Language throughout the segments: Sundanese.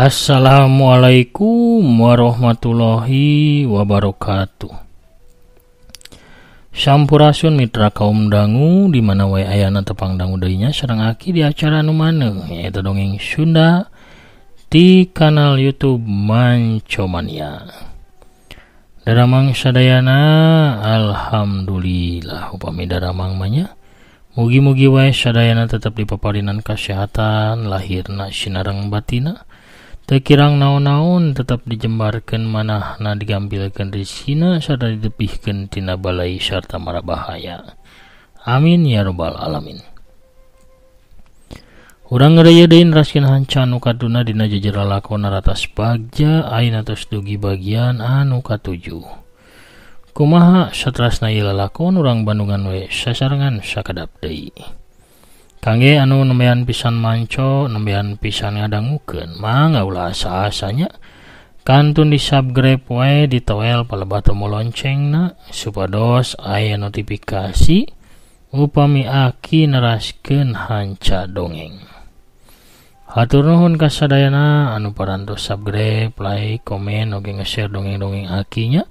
Assalamualaikum warahmatullahi wabarakatuh. Sampurasun mitra kaum dangu di mana wae ayana tepang dangu deui nya sareng aki di acara nu maneu nyaeta dongeng Sunda di kanal YouTube Mancomania. Daramang sadayana, alhamdulillah upami daramang mah nya. Mugi-mugi wae sadayana tetep dipaparinan kasehatan lahirna sinareng batina. Teu kirang naon-naon tetep dijembarkeun manahna digampilkeun rezekina sarta ditepihkeun tina balai sarta mara bahaya. Amin ya robbal alamin. Urang ngaraya deui neraskeun hanca anu kaduna dina jejer lalakon Naratas Bagja ayeuna tos dugi bagian anu katujuh. Kumaha satrasna ieu lalakon urang Bandungan we sasarengan sakedap deui. Kangge anu nembean pisan manco, nembean pisan ngadangukeun, mangga ulah asa-asanya kantun di subscribe wae ditoel palebah tombol loncengna supados aya notifikasi upami aki neraskeun hanca dongeng. Hatur nuhun ka sadayana anu parantos subscribe, like, komen, oge nge-share dongeng-dongeng akinya.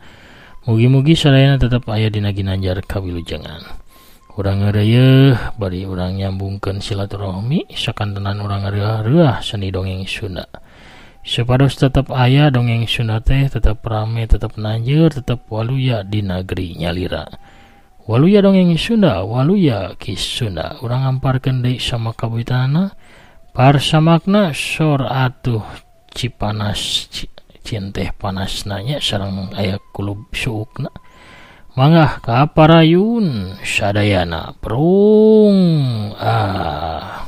Mugi-mugi sadayana tetep aya dina ginanjar kawilujengan. Urang ngareuyeeh bari urang nyambungkeun silaturahmi sakantenan urang ngareuah-reuah seni dongeng Sunda. Supados tetep aya dongeng Sunda teh tetep rame, tetep nanjeur, tetep waluya di negeri nyalira. Waluya dongeng Sunda, waluya Ki Sunda. Urang ngamparkeun deui sama kawitanana parsamakna sor atuh cipanas cinteh panasna nya sareng aya kulub suukna. Mangga ka parayun sadayana prung ah.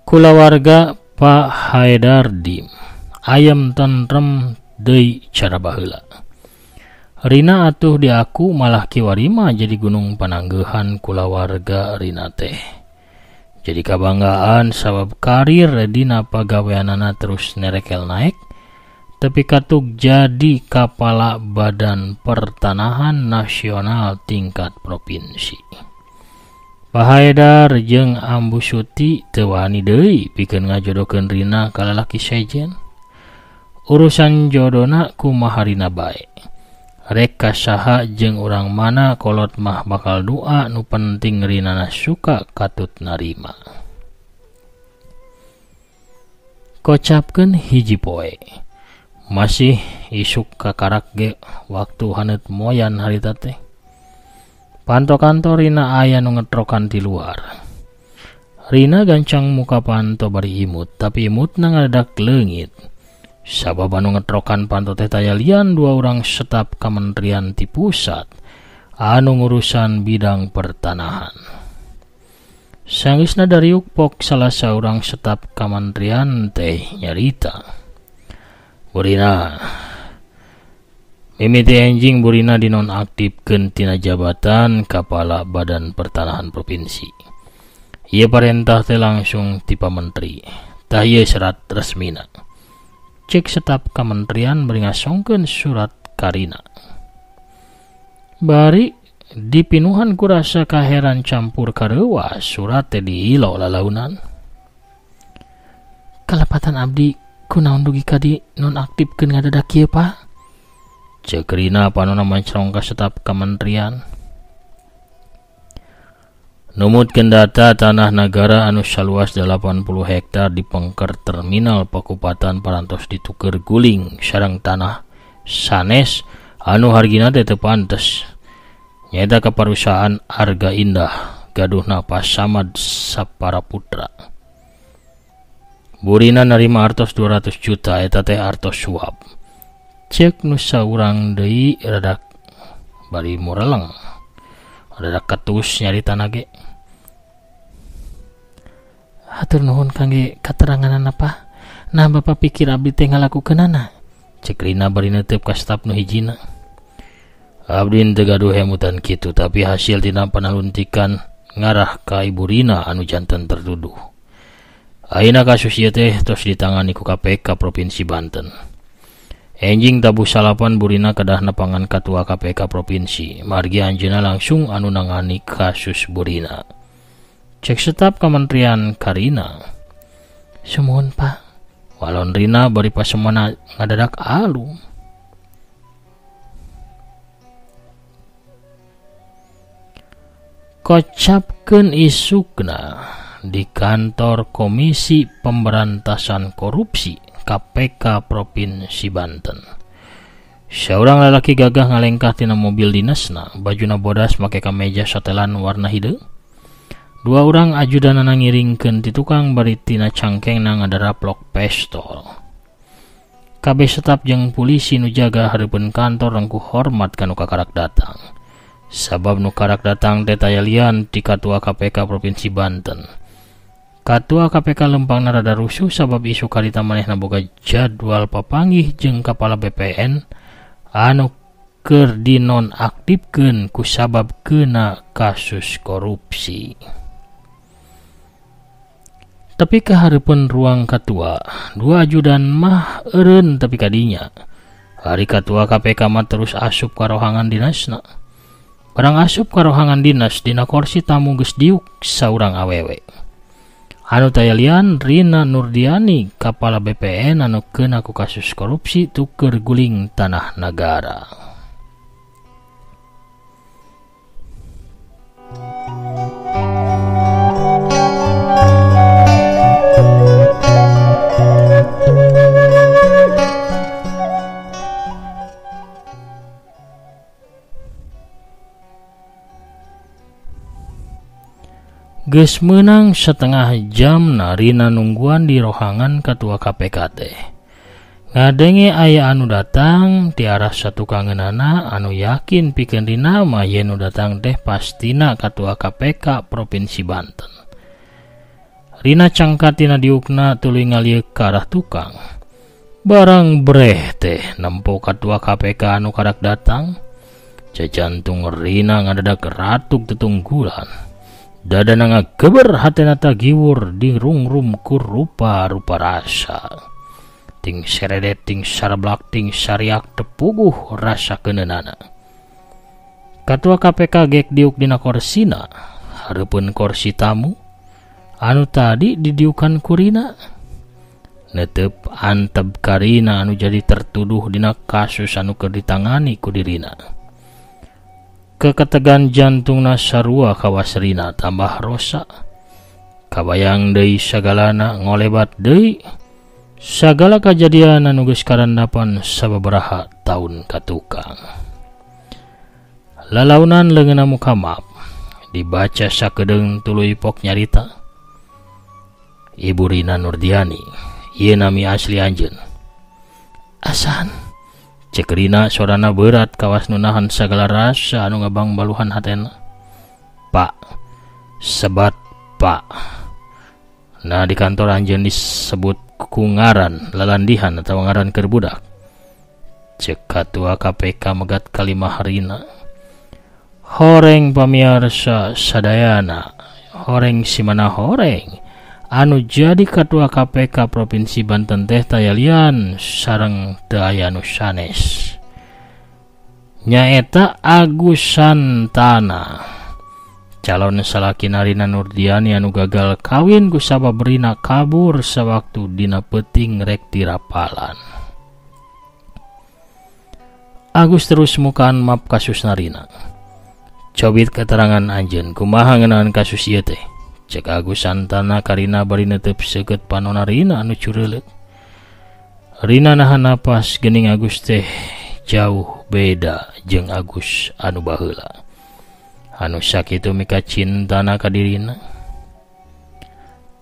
Kulawarga Pak Haedardim ayam tentrem deui cara baheula. Rina atuh diaku malah kiwarima jadi gunung pananggehan kulawarga Rina teh. Jadi kabanggaan sabab karir dina pagaweanana terus nerekel naik tepi katuk jadi kapala Badan Pertanahan Nasional tingkat provinsi. Pak Haedar jeung Ambu Suti teu wani deui pikeun ngajodohkeun Rina ka lalaki sejen. Urusan jodona kumaha Rina bae. Rek ka saha jeung urang mana kolot mah bakal doa nu penting Rinana suka katut narima. Kocapkeun hiji poe. Masih isuk kakarak ge waktu haneut moyan harita teh. Panto kantor Rina aya nu ngetrokan di luar. Rina gancang muka panto bari imut, tapi imutna ngadadak leungit. Sabab anu ngetrokan panto teh taya lian dua orang staf kementerian ti pusat anu ngurusan bidang pertanahan. Sanggeusna dariuk pok salah saurang staf kementerian teh nyarita. Burina mimiti enjing Burina dinonaktifkeun tina jabatan Kepala Badan Pertanahan Provinsi. Ieu parentah teh langsung ti Pa Menteri. Tah ieu serat resmina. Cek staf kementerian bari ngasongkeun surat ka Rina. Bari dipinuhan ku rasa kaheran campur kareuwas surat teh diilo lalaunan. Kalepatan abdi kunaon dugi ka di nonaktifkeun ngadadak kieu Pak? Cek Rina panona mancrong ka staf kementerian. Numutkeun data tanah nagara anu saluas 80 hektar di pengker terminal Pakupatan parantos dituker guling sareng tanah sanes anu hargina teh teu pantes. Nyaeta ka perusahaan Arga Indah gaduhna Pak Samad Sapara Putra. Burina narima artos 200 juta eta teh artos suap. Cek nu saurang deui rada bari mureleng. Rada ketus nyarita ge. Hatur nuhun kangge kateranganana Pak. Nah Bapak pikir abdi teh ngalakukeunana. Cek Rina bari neuteup ka staf nu hijina. Abdi teu gaduh hemutan kitu tapi hasil tina panaluntikan ngarah ka Ibu Rina anu janten tertuduh. Ayeuna kasus ieu teh tos ditangani ku KPK Provinsi Banten. Enjing tabuh salapan Bu Rina kedah nepangan Ketua KPK Provinsi, margi anjeunna langsung anu nangani kasus Bu Rina. Cek staf Kementerian Karina. Sumuhun Pak. Walon Rina bari pasemana ngadadak alum. Kocapkeun isukna di kantor Komisi Pemberantasan Korupsi KPK Provinsi Banten. Saurang lalaki gagah ngalengkah tina mobil dinasna, bajuna bodas make kameja satelan warna hideung. Dua urang ajudanana ngiringkeun ti tukang bari tina cangkengna ngadaraplok pestol. Kabeh staf jeung polisi nu jaga hareupeun kantor rengkuh hormat ka nu kakarak datang. Sabab nu karak datang teh taya lian ti Katua KPK Provinsi Banten. Katua KPK lempangna rada rusuh sabab isu karita manehna boga jadwal papanggih jeung Kepala BPN anu keur dinonaktifkeun ku sabab kena kasus korupsi. Tapi kahareupeun ruang katua, dua ajudan mah eureun tapi kadinya. Hari Katua KPK mah terus asup ka rohangan dinasna. Barang asup ka rohangan dinas dina kursi tamu geus diuk saurang awewe. Anu taya lian Rina Nurdiani, Kepala BPN anu keuna ku kasus korupsi tuker guling tanah nagara. Geus meunang setengah jam Rina nungguan di rohangan Ketua KPK teh. Ngadenge aya anu datang ti arah satukangeunana anu yakin pikeun Rina mah yen nu datang teh pastina Ketua KPK Provinsi Banten. Rina cangkat tina diukna tuluy ngalieuk ka arah tukang. Barang breh teh nempo Ketua KPK anu karak datang. Jajantung Rina ngadadak ratuk tetunggulan. Dadana ngageber hatena tagiwur dirungrum ku rupa-rupa rasa. Ting seredet, ting sarblak, ting sariak tepuguh rasa keunenana. Ketua KPK gek diuk dina korsina, hareupeun korsi tamu anu tadi didiukan ku Rina. Netep antep ka Rina anu jadi tertuduh dina kasus anu keur ditangani ku dirina. Keketegan jantungna sarua kawas Rina tambah rosa. Kabayang deui sagalana ngolebat deui sagala kajadian anu geus karandapan sababaraha taun katukang. Lalaunan leungeunna muka map dibaca sakedeung tuluy pok nyarita. Ibu Rina Nurdiani, ieu nami asli anjeun. Asan cek Rina sorana berat kawas nu nahan sagala rasa anu ngabang baluhan hatena. Pak, sebat Pak. Nah di kantor anjeun disebut ku ngaran lalandihan atawa ngaran keur budak. Cek Ketua KPK megat kalimah Rina. Horeng pamiarsa sadayana, horeng simana horeng. Anu jadi Ketua KPK Provinsi Banten teh taya lian sareng teu aya nu sanes. Nyaeta Agus Santana, calon salakina Rina Nurdiani anu gagal kawin ku sabab Rina kabur sawaktu dina peuting rek tirapalan. Agus terus mukaan map kasusna Rina. Cobit keterangan anjeun kumaha ngeunaan kasus ieu teh. Cek Agus Santana karina bari netep seukeut panona Rina anu cureuleut. Rina nahan napas geuning Agus teh jauh beda jeung Agus anu baheula. Anu sakitu mika cintana ka dirina.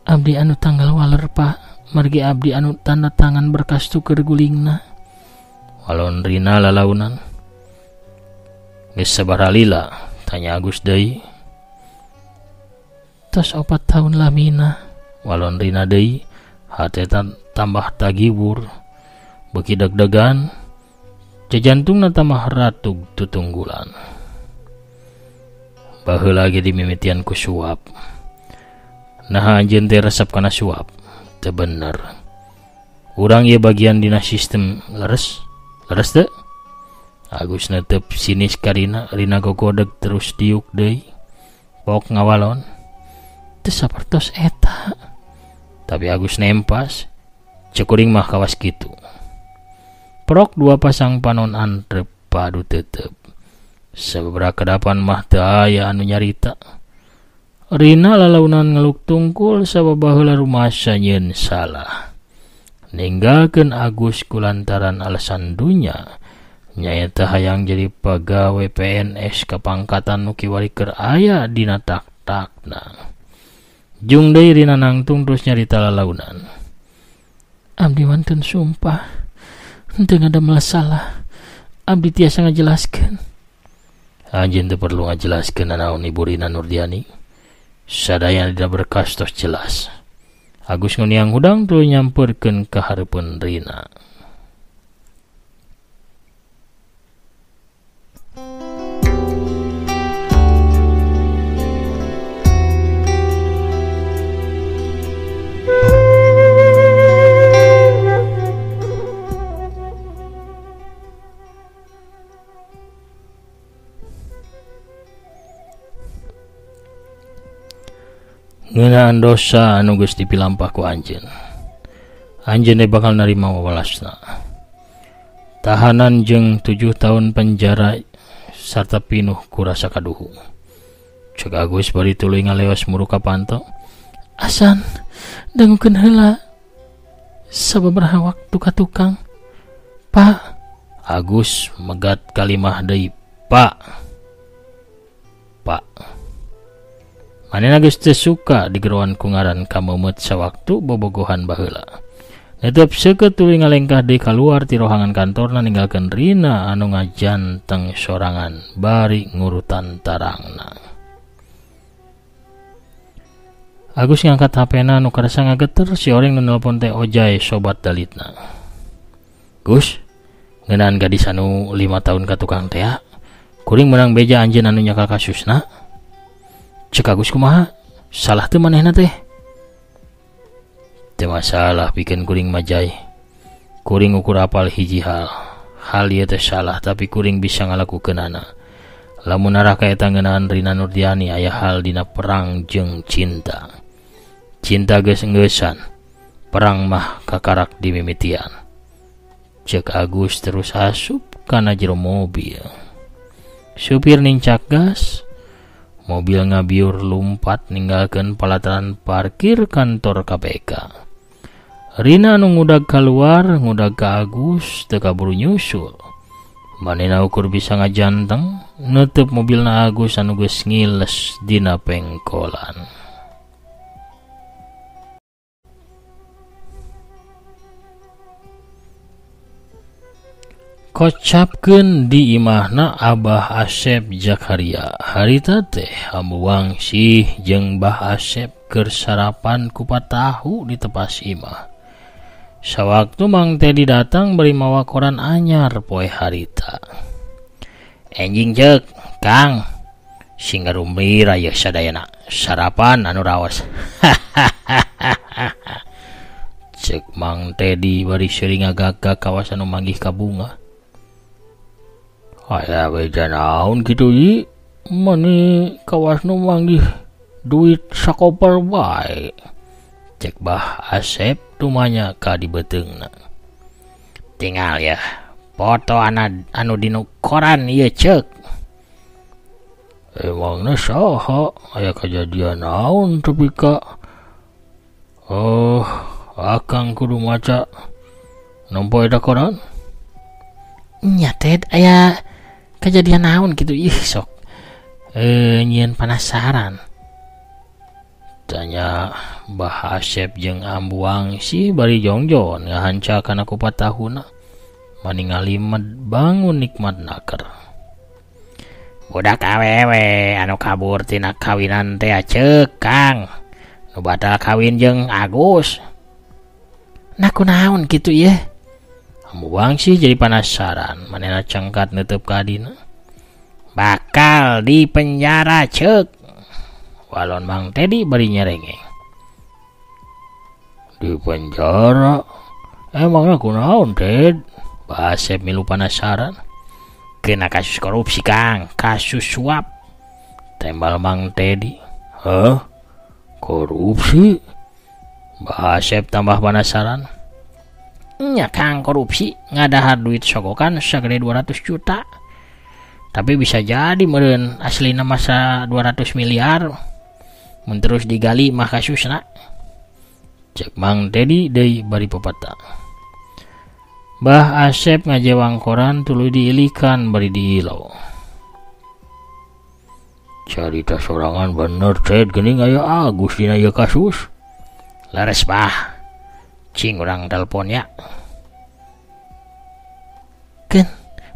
Abdi anu tanggal waler Pak, margi abdi anu tanda tangan berkas tuker gulingna. Walon Rina lalaunan. Geus sabaraha lila? Tanya Agus deui. Tos 4 tahun lamina. Walon Rina deui, hate tambah tagiwur, beuki deg-degan, jajantungna tambah ratug tutunggulan. Baheula ge dimimitian ku suap. Naha anjeun teh resep kana suap? Teu bener. Urang ieu bagian dina sistem leres? Leres teu? Agus netep sinis ka Rina, Rina gogodeg terus diuk deui. Pok ngawalon. Teu sapertos eta. Tapi Agus nempas, ceuk kuring mah kawas kitu. Prok dua pasang panon antrep padu tetep. Sababaraha kedapan mah teu aya anu nyarita. Rina lalaunan ngeluk tungkul sabab baheula rumasa nyieun salah. Ninggalkeun Agus kulantaran alasan dunya. Nyaeta hayang jadi pagawe PNS kapangkatan nu kiwari keur aya dina tak-takna. Jung deui Rina nangtung terus nyarita lalaunan. Abdi wantun sumpah, henteu ngadamel salah. Abdi tiasa ngajelaskeun. Anjeun teu perlu ngajelaskeun nanaon Ibu Rina Nurdiani. Sadayana dina berkas tos jelas. Agus nguniang hudang tuluy nyamperkeun ka hareupeun Rina. Ngeunaan dosa anu geus dipilampah ku anjeun. Anjeun teh bakal narima wawalasna. Tahanan jeung 7 tahun penjara sarta pinuh ku rasa kaduhu. Cek Agus bari tuluy ngaleos muru ka panto. Asan dangukeun heula. Sababaraha waktu ka tukang. Pak. Agus megat kalimah deui, Pak. Pak. Manehna geus teu suka digeroan ku ngaran kameumeut sawaktu bobogohan baheula. Netep seukeut tuluy ngalengkah deui kaluar ti rohangan kantorna ninggalkeun Rina anu ngajanteng sorangan bari ngurutan tarangna. Agus ngangkat HP-na nu karasa ngageter si oreng nu nelpon teh Ojai sobat dalitna. Gus, ngeunaan gadis anu 5 tahun ka tukang teh, kuring meunang beja anjeun anu nyakal kasusna. Cek Agus kumaha? Salah teu manehna teh? Teu masalah pikeun kuring majai. Kuring ukur apal hiji hal. Hal ieu teh salah tapi kuring bisa ngalakukeunana. Lamun arah ka eta ngeunaan Rina Nurdiani aya hal dina perang jeung cinta. Cinta geus engeusan, perang mah kakarak dimimitian. Cek Agus terus asup kana jero mobil. Supir nincak gas. Mobil ngabiur lumpat ninggalkeun palataran parkir kantor KPK. Rina anu ngudag kaluar, ngudag ka Agus teu kaburu nyusul. Manehna ukur bisa ngajanteng, neuteub mobilna Agus anu geus ngiles dina pengkolan. Kocapkeun di imahna Abah Asep Zakaria. Harita teh Ambu Wangsih jeung Bah Asep keur sarapan kupat tahu di tepas imah. Sawaktu Mang Tedi datang bari mawa koran anyar poe harita. Enjing ceuk, Kang. Sing garumira ye sadayana sarapan anu raos. Ceuk Mang Tedi bari seuri ngagagak kawasan nu manggih ka bunga. Aya beja naon kitu ieu? Mani kawas nu manggih duit sakoper bae. Cek Bah Asep tumanya ka di beuteungna. Tinggal ya foto anu dinu koran ieu ceuk. Emangna saha aya kajadian naon tepi ka? Oh, akang kudu maca nempo eta koran. Nya Ted aya kejadian naon gitu ih sok nyieun penasaran. Tanya Bah Asep jeung Ambu Wangsi bari jongjon ngahanca kana kupat tahuna. Maningali bangun nikmat naker. Budak awewe anu kabur tina kawinan teh ceuk Kang. Nu batal kawin jeung Agus. Nah kunaon kitu ieu? Ambu Wangsi jadi penasaran, manehna cengkat neuteub ka adina. Bakal di penjara ceuk. Walon Mang Tedi bari nyerengeng. Di penjara? Emangnya kunaon, Ted? Bah Asep milu penasaran. Kena kasus korupsi, Kang. Kasus suap. Tembal Mang Tedi. Hah? Korupsi? Bah Asep tambah penasaran. Nya Kang, korupsi ngadahar duit sogokan sagede 200 juta. Tapi bisa jadi meureun aslina masa 200 miliar. Mun terus digali mah kasusna. Cek Mang Tedi deui bari pepeta. Bah Asep ngajewang koran tuluy diilikan bari diilo. Carita sorangan bener Ted, geuning aya Agus dina ieu kasus. Leres bah. Cing urang telepon ya. Keun,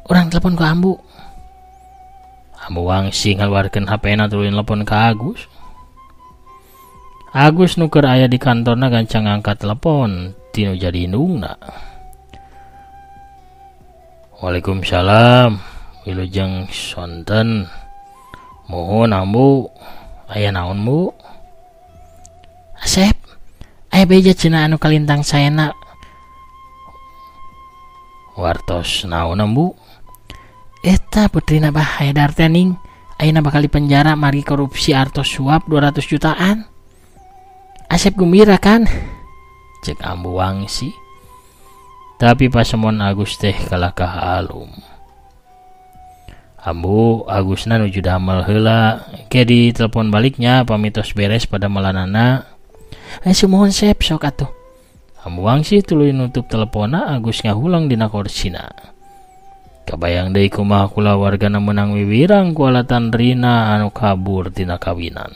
urang telepon ku Ambu. Ambu Wangsi ngaluarkeun HP-na tuluy telepon ka Agus. Agus nu keur aya di kantorna gancang ngangkat telepon tinu jadi indungna. Waalaikumsalam, wilujeng sonten. Mohon Ambu, aya naon Bu? Asep, aya beja cenah anu kalintang saena. Wartos naon Ambu? Eta putrina Bah Haidar teh ning, ayeuna bakal dipenjara margi korupsi artos suap 200 jutaan. Asep gembira kan? Cek Ambu Wangsi. Tapi pasemon Agus teh kalakah alum. Ambu Agusna nuju damel heula, ke di telepon baliknya pamitos beres pada melanana. Sumuhun Sep sok atuh. Ambu Wangsi tuluy nutup teleponna, Agus ngahulang dina korsina. Kabayang deui kumaha kulawargana meunang wiwirang ku alatan Rina anu kabur tina kawinan.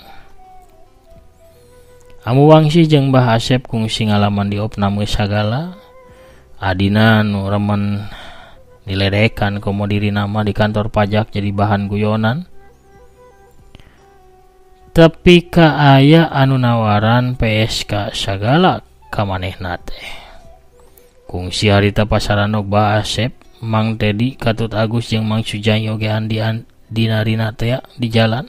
Ambu Wangsi jeung Bah Asep kungsi ngalaman di opname sagala. Adina nu remen diledekan komo dirina mah di kantor pajak jadi bahan guyonan. Tapi ka aya anu nawaran PSK sagala ka manehna teh. Kungsi harita pasaranok Bah Asep, Mang Tedi, Katut Agus jeung Mang Sujai oge Andi dina Rina teh di jalan.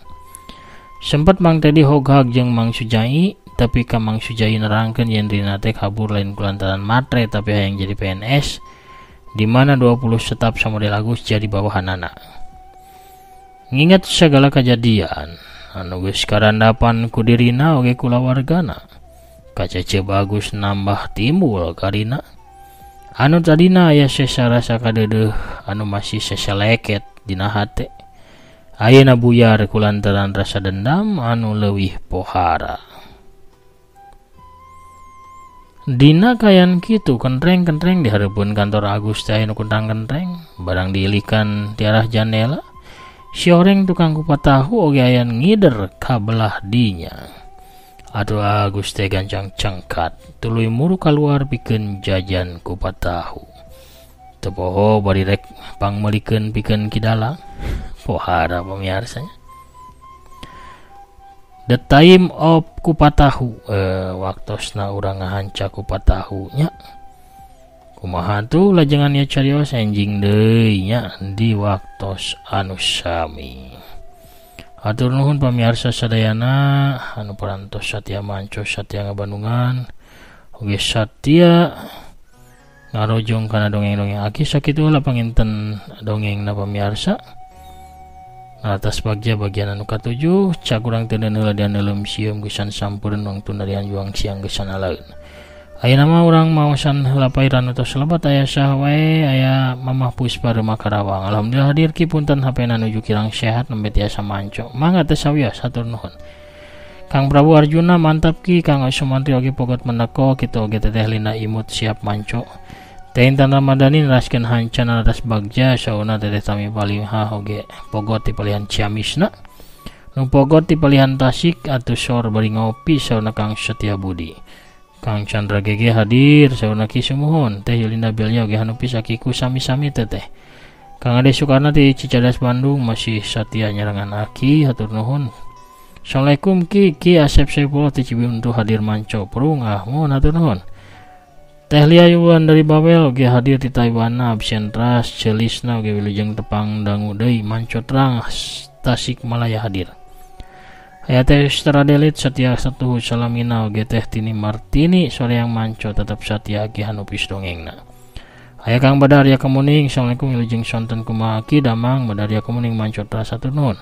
Sempat Mang Tedi hoghag jeung Mang Sujai, tapi ka Mang Sujai nerangkeun yen Rina teh kabur lain kulantaran matre tapi hayang jadi PNS di mana 20 staf samodel Agus jadi bawahanana. Ngingat segala kejadian anu geus karandapan ku dirina oge kulawargana. Kacecep Agus nambah timbul karina. Anu tadina aya sesa rasa kadeudeuh anu masih seseleket dina hate. Ayeuna buyar kulantaran rasa dendam anu leuwih pohara. Dina kayan kitu kentreng-kentreng di hareupeun kantor Agus teh aya nu kentang-kentreng barang diilikan ti arah jandela. Si oreng tukang kupat tahu oge aya ngider ka belah dinya. Atuh Agus teh gancang cengkat tuluy muru kaluar pikeun jajan kupat tahu. Teu poho bari rek pangmeulikeun pikeun kidala. Pohara pamiarsanya. The time of kupat tahu, waktosna urang ngahanca kupat tahu nya. Kumaha tuh lajengan ieu carios enjing deui nya di waktos anu sami. Hatur nuhun pamiarsa sadayana anu parantos satia manco satia ngabandungan oge satia ngarojong kana dongeng-dongeng aki sakitu heula panginten dongengna pamiarsa. Atas bagja bagian anu katujuh cak urang teu heula dianeuleum sieum geusan sampureun wangtuna dianjuang siang geusan alaeun. Ayeuna mah urang maosan heula pairan tos lebat aya saha wae aya Mamah Puspa Reuma Karawang. Alhamdulillah hadir ki punten HP-na nuju kirang sehat nembe tiasa manco. Mangga teh sawios hatur nuhun. Kang Prabu Arjuna mantap ki, Kang Sumantri oge pogot meneko kitu oge Teteh Linda Imut siap manco. Teh Intan Ramadhani neraskeun hancana atas bagja sauna Teteh Tami Palihah oge pogot ti palihan Ciamisna. Nu pogot ti palihan Tasik atuh sor bari ngopi sauna Kang Setia Budi. Kang Chandra GG hadir sauna ki sumuhun. Teh Yulinda Belia oge hanupi sakiku sami-sami teteh. Kang Ade Sukarna ti Cicadas Bandung masih satia nyarangan aki hatur nuhun. Assalamualaikum ki Ki Asep Saifullah ti Cibintu hadir manco prung ah mohon hatur nuhun. Teh Lia Yuan dari Babel oge hadir di Taiwan absen ras Celisna oge wilujeng tepang dangu deui manco terang Tasikmalaya hadir. Aya teh Stradelit setia satuhu salamina oge teh Tini Martini soreang manco tetep satia ge hanupis dongengna. Aya Kang Badaria Kemuning, assalamualaikum wilujeng sonten kumaha ki damang Badaria Kemuning manco teras hatur nuhun.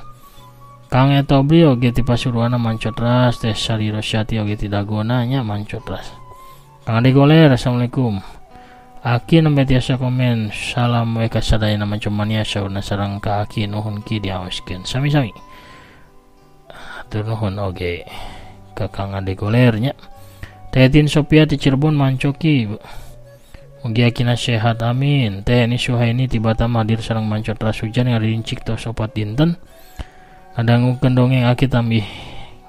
Kang Etobri oge ti Pasuruana manco teras, Teh Sari Rosyati oge ti Dagona nya manco teras. Kang Ade Goler, assalamualaikum. Aki nembe tiasa komen, salam we ka sadayana manco mania saurna sareng ka Aki nuhun ki diaoskeun. Sami-sami. Hatur nuhun oge ka Kang Ade Goler nya. Teh Tin Sophia ti Cirebon manco ki. Mugi akina sehat amin. Teh Eni Suhaini ti Batam hadir sareng manco teras hujan ngarincik tos opat dinten. Ngadangukeun dongeng aki tambih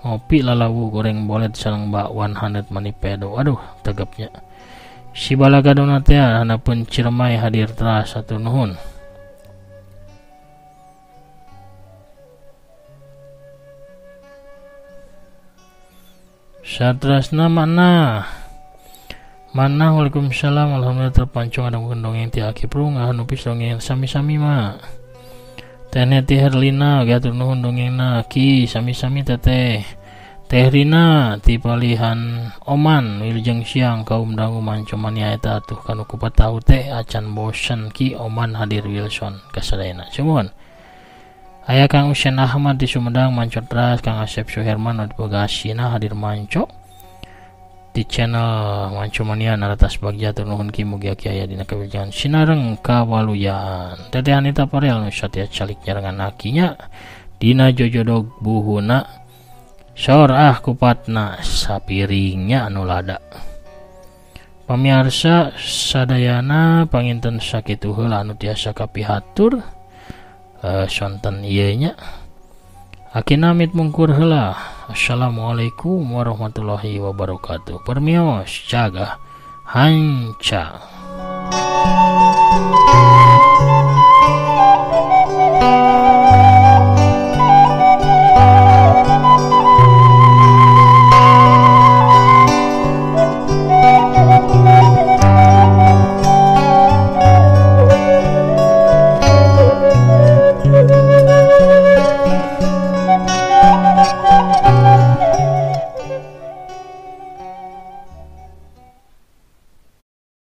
ngopi lalawu goreng bolet sareng bakwan haneut manipedo. Aduh tegepnya. Si Balaga Donatea hanapun Ciremai hadir teras satu nuhun. Satrasna mana? Mana waalaikumsalam alhamdulillah terpancung ada dongeng ti Aki Prung hanupis dongeng sami-sami ma. Teh Neti Herlina oge hatur nuhun dongengna ki sami-sami teteh. Teh Rina ti palihan Oman wilujeng siang kaum dangu manco mania eta atuh kanu kupat tahu teh acan bosen ki Oman hadir Wilson kasadayana. Sumuhun. Aya Kang Usen Ahmad di Sumedang manco teras, Kang Asep Suherman di Begasina hadir manco di channel Manco Mania Naratas Bagja hatur nuhun ki mugi aki aya dina kawilujengan sinareng kawaluyaan. Teteh Anita Parel nu satia calik nyarengan akinya dina jojodog buhuna sor ah kupatna sapiringnya anu lada. Pamiarsa sadayana panginten sakitu heula anu tiasa kapihatur sonten ieu nya. Akina amit mungkur heula. Assalamualaikum warahmatullahi wabarakatuh. Permios jaga hanca.